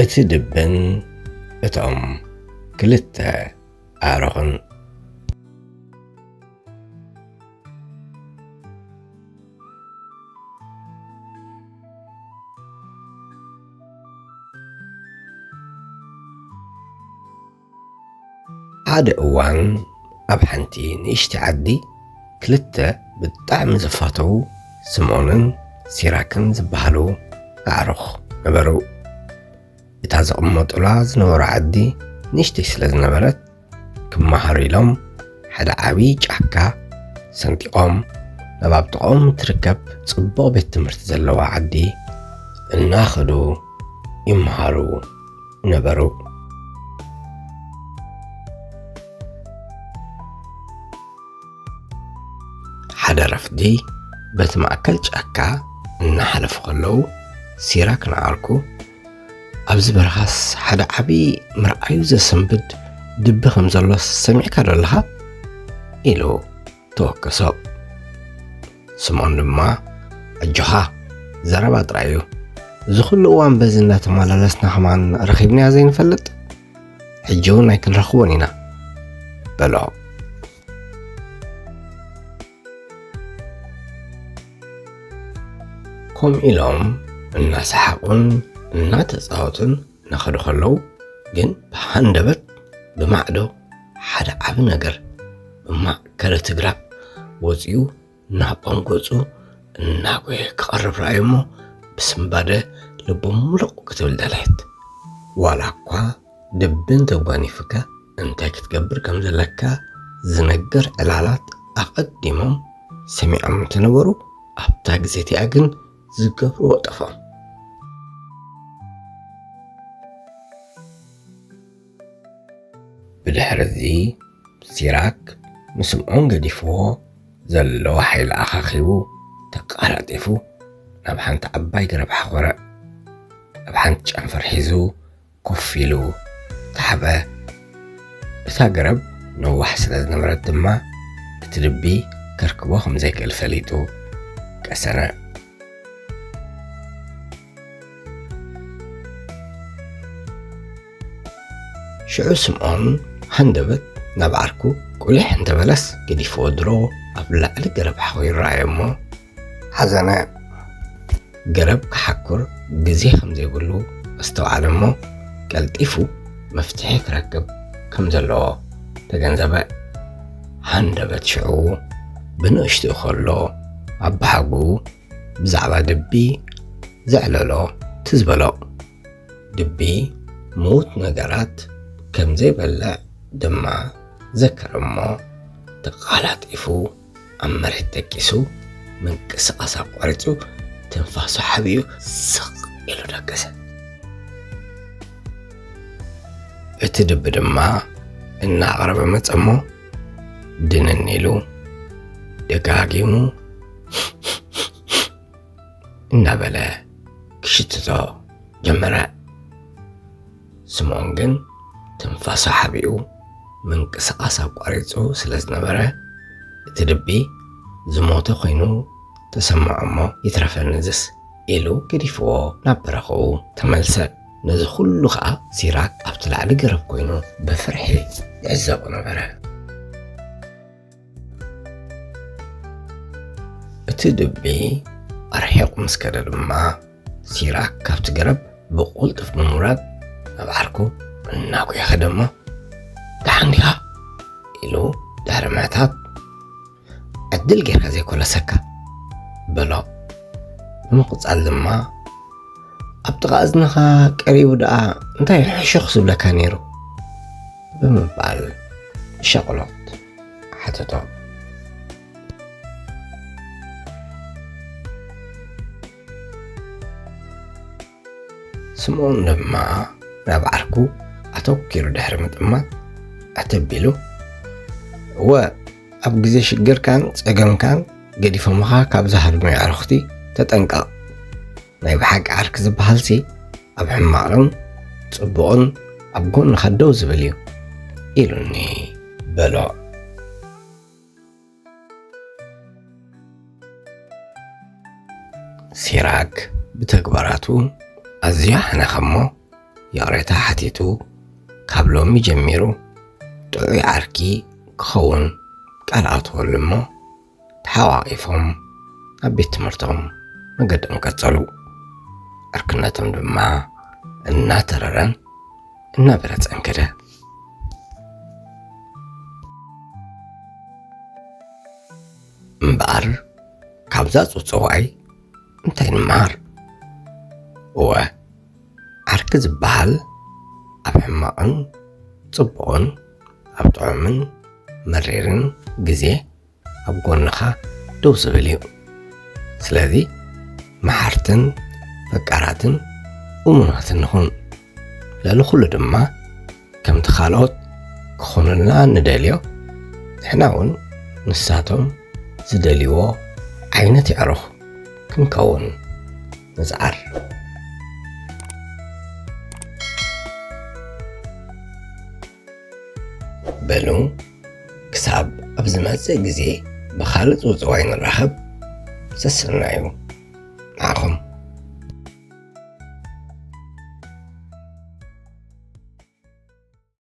እቲ ድብን እቶም ክልተ ኣዕሩኽን። ሓደ እዋን ኣብ ሓንቲ ንእሽቲ ዓዲ ክልተ ብጣዕሚ ዝፋተዉ ስምዖንን ሲራክን ዝበሃሉ ኣዕሩኽ ነበሩ። እታ ዝቕመጡላ ዝነበሩ ዓዲ ንእሽተይ ስለ ዝነበረት ክመሃሩ ኢሎም ሓደ ዓብዪ ጫካ ሰንጢቖም ናብ ኣብ ጥቕኦም እትርከብ ጽቡቕ ቤት ትምህርቲ ዘለዋ ዓዲ እናኸዱ ይመሃሩ ነበሩ። ሓደ ረፍዲ በቲ ማእከል ጫካ እናሓለፉ ከለዉ ሲራክ ንዓርኩ ኣብዚ በረኻስ ሓደ ዓቢ ምርኣዩ ዘሰንብድ ድቢ ከም ዘሎ ሰሚዕካ ዶ ኣለኻ? ኢሉ ተወከሶ። ስምዖን ድማ ኣጆኻ ዘረባ ጥራይ እዩ። እዚ ኩሉ እዋን በዚ እናተመላለስና ከማን ረኺብናዮ ዘይንፈልጥ? ሕጂ እውን ኣይክንረኽቦን ኢና በሎ። ከምኡ ኢሎም እናሰሓቑን እናተጻወቱን እናኸዱ ከለዉ ግን ብሃንደበት ብማዕዶ ሓደ ዓቢ ነገር ብማእከል እቲ ግራብ ወጺኡ ናብኦም ገጹ እናጎየ ክቐርብ ረኣዩ እሞ ብስንባደ ልቡ ሙሉቕ ክትብል ደለየት። ዋላ እኳ ድብን ተጓኒፉካ እንታይ ክትገብር ከም ዘለካ ዝነግር ዕላላት ኣቐዲሞም ሰሚዖም እንትነበሩ ኣብታ ግዜ እቲኣ ግን ዝገብርዎ ጠፍኦም። ብድሕሪ እዚ ሲራክ ንስምዖን ገዲፍዎ ዘለዎ ሓይሊ ኣኻኺቡ ተቃላጢፉ ናብ ሓንቲ ዓባይ ገረብ ሓኾረ። ኣብ ሓንቲ ጨንፈር ሒዙ ኮፍ ኢሉ ተሓበ። እታ ገረብ ነዋሕ ስለ ዝነበረት ድማ እቲ ድቢ ከርክቦ ከም ዘይክእል ፈሊጡ ቀሰነ። ሽዑ ስምዖን ሃንደበት ናብ ዓርኩ ቁሊሕ እንተበለስ ገዲፍዎ ድሮ ኣብ ላዕሊ ገረብ ሓኾ ይረኣዮ እሞ ሓዘነ። ገረብ ክሓኩር ግዜ ከም ዘይብሉ ኣስተውዓለ እሞ ቀልጢፉ መፍትሒ ክረክብ ከም ዘለዎ ተገንዘበ። ሃንደበት ሽዑ ብንእሽትኡ ከሎ ኣባሓጉኡ ብዛዕባ ድቢ ዘዕለሎ ትዝ በሎ። ድቢ ምዉት ነገራት ከም ዘይበልዕ ድማ ዘከረ እሞ ተቓላጢፉ ኣብ መሬት ደቂሱ ምንቅስቓስ ኣቋሪጹ ትንፋሱ ሓቢኡ ስቕ ኢሉ ደቀሰ። እቲ ድቢ ድማ እናቐረበ መጸ እሞ ድንን ኢሉ ደጋጊሙ እናበለ ክሽትቶ ጀመረ። ስምዖን ግን ትንፋሱ ሓቢኡ ምንቅስቓስ ኣቋሪጹ ስለ ዝነበረ እቲ ድቢ ዝሞተ ኮይኑ ተሰምዖ እሞ ይትረፈኒ ዝስ ኢሉ ገዲፍዎ ናብ በረኻኡ ተመልሰ። ነዚ ኩሉ ኸኣ ሲራክ ኣብቲ ላዕሊ ገረብ ኮይኑ ብፍርሒ ይዕዘቦ ነበረ። እቲ ድቢ ኣርሒቑ ምስ ከደ ድማ ሲራክ ካብቲ ገረብ ብቕልጡፍ ብምውራድ ናብ ዓርኩ እናጎየ ከደ እሞ ደሓን ዲኻ ኢሉ ድሕሪ ምሕታት ዕድል ጌርካ ዘይኮለሰካ በሎ። ብምቕጻል ድማ ኣብ ጥቓ እዝንኻ ቀሪቡ ደኣ እንታይ ሕሹኽ ዝብለካ ነይሩ ብምባል ብሻቕሎት ሓተቶ። ስምዖን ድማ ናብ ዓርኩ ኣተኲሩ ድሕሪ ምጥማት ዕትብ ኢሉ፣ እወ፣ ኣብ ግዜ ሽግርካን ጸገምካን ገዲፎምኻ ካብ ዝሃድሙ ኣዕሩኽቲ ተጠንቀቕ። ናይ ብሓቂ ዓርኪ ዝበሃልሲ ኣብ ሕማቕን ጽቡቕን ኣብ ጎንኻ ደው ዝብል እዩ ኢሉኒ በሎ። ሲራክ ብተግባራቱ ኣዝዩ ሓነኸ እሞ ይቕሬታ ሓቲቱ፣ ካብ ሎሚ ጀሚሩ ጥዑይ ዓርኪ ክኸውን ቃል ኣትወሉ እሞ፣ ተሓቋቒፎም ኣብ ቤት ትምህርቶም መገዶም ቀጸሉ። ዕርክነቶም ድማ እናተረረን እናበለጸን ከደ። እምበኣር ካብዛ ጽውጽዋይ እንታይ ንመሃር? እወ፣ ዓርኪ ዝበሃል ኣብ ሕማቕን ጽቡቕን፣ ኣብ ጥዑምን መሪርን ግዜ ኣብ ጎንኻ ደው ዝብል እዩ። ስለዚ መሓርትን ፈቃራትን እሙናትን ንኹን። ልዕሊ ኩሉ ድማ ከምቲ ካልኦት ክኾኑልና ንደልዮ፣ ንሕና እውን ንሳቶም ዝደልይዎ ዓይነት የዕሩኽ ክንከውን ንጽዓር። በሉ፣ ክሳብ ኣብ ዝመጽእ ግዜ ብኻልእ ጽውጽዋይ ንራኸብ። ሰስንና እዩ። ንዓኹም።